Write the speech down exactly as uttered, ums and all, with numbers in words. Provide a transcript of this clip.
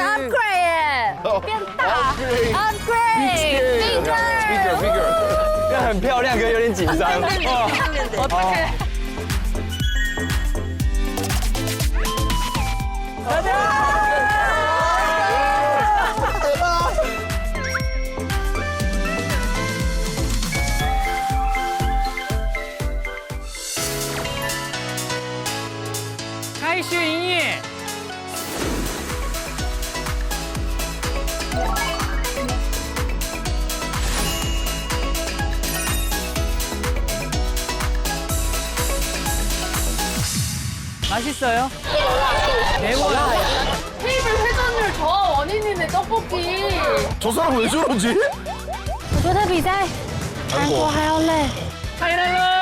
upgrade 耶，变大，upgrade，bigger，bigger，bigger，这很漂亮，可是有点紧张。哦，哦。开始营业。맛있어요? 매워요. 테이블 회전율 저하 원인이네, 떡볶이. 저 사람 왜 저러지? 我觉得比在韩国还要累。 开来了。